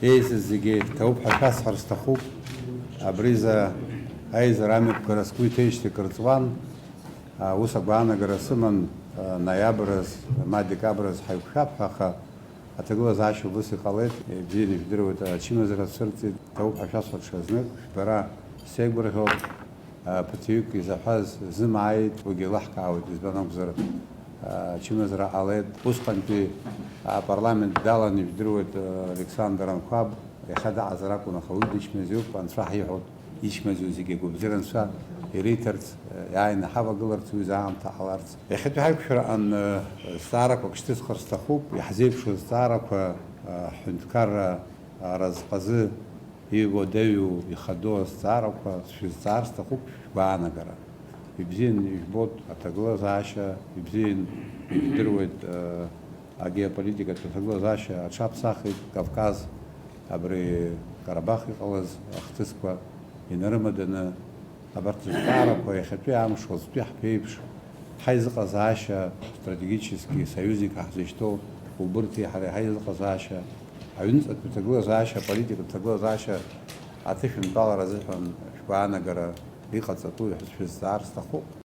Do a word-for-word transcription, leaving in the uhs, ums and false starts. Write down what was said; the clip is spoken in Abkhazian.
Еизаз зегьы ҭабуп ҳәа шәасҳәар сҭахуп. Абриза аизара амҩаԥгара сгәы иҭеижьҭеи кыр ҵуан. Ус агәаанагара сыман, ноиабраз ма декабраз ҳаиқәшәап ҳәа, аха аҭагылазаашьа убыс иҟалеит. Бзианы ижәдыруеит, ачымазара цәырҵит. Ҭабуп ҳәа шәасҳәар ҽазнык, шәбара сеигәырӷьоит. Ԥыҭҩык изаҳәаз зымааит, уигьы еилаҳкаауеит, избан акәзар, ачымазара ҟалеит. Усҟантәи апарламент далан, ижәдыруеит, Александр Анқәаб, иахьа даҟазар акәын, аха уи дычмазаҩуп, анцәа ҳиҳәоит, ичмазаҩу зегьы агәабзиара анцәа ириҭарц, иааины ҳавагыларц, уи изы аамҭа ҟаларц. Иахьатәи ҳаиқәшәара аҟны зҵаарақәак шьҭысхыр сҭахуп, иаҳзеиԥшу зҵаарақәа, ҳҳәынҭқарра разҟазы иуадаҩу, ихадоу азҵаарақәа шәызҵаар сҭахуп шәгәаанагара. Ибзиан ижәбоит аҭагылазаашьа, ибзиан ижәдыруеит, агеополитикатә аҭагылазаашьа аҽаԥсахит, Кавказ, абри Карабах иҟалаз ахҭысқәа инарымаданы, абарҭ азҵаарақәа иахьатәи амш уаҵәтәи ҳԥеиԥш, ҳаизыҟазаашьа, стратегически союзник ҳзышьҭоу, убырҭи ҳареи ҳаизыҟазаашьа, аҩныҵҟатәи ҭагылазаашьа, аполитикатә ҭагылазаашьа аҭышәынтәалара азыҳәан шәгәаанагара иҟаҵатәу шәызҵаар сҭахуп.